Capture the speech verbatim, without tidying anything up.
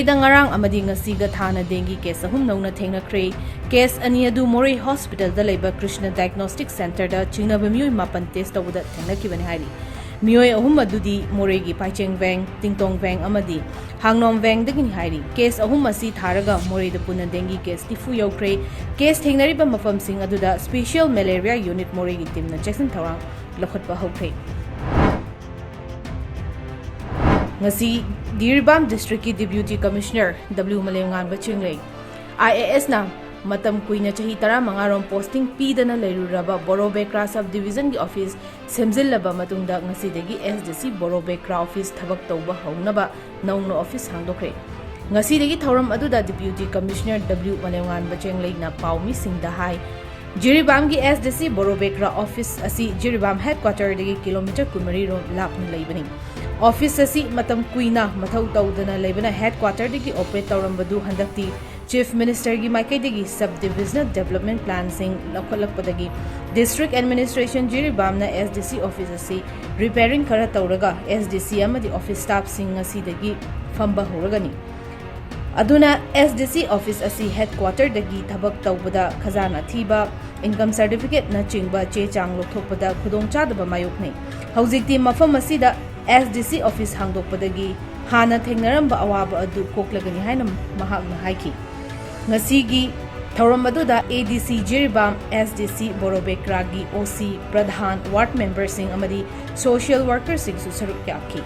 ꯗ ꯉꯔꯥꯡ ꯑꯃꯗꯤ ꯉꯁꯤꯒ ꯊꯥꯅ dengue case ꯑꯍꯨꯝ ꯅꯧꯅ ꯊꯦꯡꯅꯈ꯭ꯔꯦ꯫ Case ꯑꯅꯤ ꯑꯗꯨ ꯃꯣꯔꯦ hospital ꯗ ꯂꯩꯕ ꯀ꯭ꯔꯤꯁꯅ diagnostic center ꯗ ꯆꯤꯡꯅꯕ ꯃꯤꯑꯣꯏ ꯃꯥꯄꯟ test ꯇꯧꯕꯗ ꯊꯦꯡꯅꯈꯤꯕꯅꯤ ꯍꯥꯏꯔꯤ꯫ ꯃꯤꯑꯣꯏ ꯑꯍꯨꯝ ꯑꯗꯨꯗꯤ ꯃꯣꯔꯦꯒꯤ ꯄꯥꯏꯆꯦꯡ ꯚꯦꯡ, ꯇꯤꯡꯇꯣꯡ ꯚꯦꯡ ꯑꯃꯗꯤ ꯍꯥꯡꯅꯣꯝ ꯚꯦꯡꯗꯒꯤꯅꯤ ꯍꯥꯏꯔꯤ꯫ Case ꯑꯍꯨꯝ ꯑꯁꯤ ꯊꯥꯔꯒ ꯃꯣꯔꯦꯗ ꯄꯨꯟꯅ dengue case ꯅꯤꯐꯨ ꯌꯧꯈ꯭ꯔꯦ꯫ Case ꯊꯦꯡꯅꯔꯤꯕ ꯃꯐꯝꯁꯤꯡ ꯑꯗꯨꯗ special malaria unit ꯃꯣꯔꯦꯒꯤ team ꯅ ꯆꯦꯛꯁꯤꯟ ꯊꯧꯔꯥꯡ ꯂꯧꯈꯠꯄ ꯍꯧꯈ꯭ꯔꯦ꯫ ꯉꯁꯤ ꯖꯤꯔꯤꯕꯥꯝ district ꯀꯤ Deputy Commissioner W ꯃꯂꯦꯝꯉꯥꯟꯕ ꯆꯤꯡꯂꯩ, I A S ꯅ ꯃꯇꯝ ꯀꯨꯏꯅ ꯆꯍꯤ ꯇꯔꯥꯃꯉꯥ ꯔꯣꯝ posting ꯄꯤꯗꯅ ꯂꯩꯔꯨꯔꯕ ꯕꯣꯔꯣꯕꯦꯀ꯭ꯔꯥ sub division ꯒꯤ office ꯁꯦꯝꯖꯤꯜꯂꯕ ꯃꯇꯨꯡꯗ ꯉꯁꯤꯗꯒꯤ S D C ꯕꯣꯔꯣꯕꯦꯀ꯭ꯔꯥ office ꯊꯕꯛ ꯇꯧꯕ ꯍꯧꯅꯕ ꯅꯧꯅ office ꯍꯥꯡꯗꯣꯛꯈ꯭ꯔꯦ꯫ ꯉꯁꯤꯗꯒꯤ ꯊꯧꯔꯝ ꯑꯗꯨꯗ Deputy Commissioner W ꯃꯂꯦꯝꯉꯥꯟꯕ ꯆꯦꯡꯂꯩꯅ ꯄꯥꯎꯃꯤꯁꯤꯡꯗ ꯍꯥꯏ, ꯖꯤꯔꯤꯕꯥꯝꯒꯤ S D C ꯕꯣꯔꯣꯕꯦꯀ꯭ꯔꯥ office ꯑꯁꯤ ꯖꯤꯔꯤꯕꯥꯝ headquarter ꯗꯒꯤ kilometre ꯀꯨꯟꯃꯔꯤ ꯔꯣꯝ ꯂꯥꯞꯅ ꯂꯩꯕꯅꯤ꯫ Office ꯑꯁꯤ ꯃꯇꯝ ꯀꯨꯏꯅ ꯃꯊꯧ ꯇꯧꯗꯅ ꯂꯩꯕꯅ headquarter ꯗꯒꯤ operate ꯇꯧꯔꯝꯕꯗꯨ ꯍꯟꯗꯛꯇꯤ Chief Minister ꯒꯤ ꯃꯥꯏꯀꯩꯗꯒꯤ sub divisional development plan ꯁꯤꯡ ꯂꯧꯈꯠꯂꯛꯄꯗꯒꯤ district administration ꯖꯤꯔꯤꯕꯥꯝꯅ S D C office ꯑꯁꯤ repairing ꯈꯔ ꯇꯧꯔꯒ S D C ꯑꯃꯗꯤ office staff ꯁꯤꯡ ꯉꯁꯤꯗꯒꯤ ꯐꯝꯕ ꯍꯧꯔꯒꯅꯤ꯫ ꯑꯗꯨꯅ S D C office ꯑꯁꯤ headquarter ꯗꯒꯤ ꯊꯕꯛ ꯇꯧꯕꯗ ꯈꯖꯥꯅ ꯊꯤꯕ, income certificate ꯅꯆꯤꯡꯕ ꯆꯦ ꯆꯥꯡ ꯂꯧꯊꯣꯛꯄꯗ ꯈꯨꯗꯣꯡꯆꯥꯗꯕ ꯃꯥꯌꯣꯛꯅꯩ꯫ ꯍꯧꯖꯤꯛꯇꯤ ꯃꯐꯝ ꯑꯁꯤꯗ S D C office ꯍꯥꯡꯗꯣꯛꯄꯗꯒꯤ ꯍꯥꯟꯅ ꯊꯦꯡꯅꯔꯝꯕ ꯑꯋꯥꯕ ꯑꯗꯨ ꯀꯣꯛꯂꯒꯅꯤ ꯍꯥꯏꯅ ꯃꯍꯥꯛꯅ ꯍꯥꯏꯈꯤ꯫ ꯉꯁꯤꯒꯤ ꯊꯧꯔꯝ ꯑꯗꯨꯗ A D C Jiribam, S D C ꯕꯣꯔꯣꯕꯦꯀ꯭ꯔꯥꯒꯤ O C, Pradhan, ward member ꯁꯤꯡ ꯑꯃꯗꯤ social worker ꯁꯤꯡꯁꯨ ꯁꯔꯨꯛ ꯌꯥꯈꯤ꯫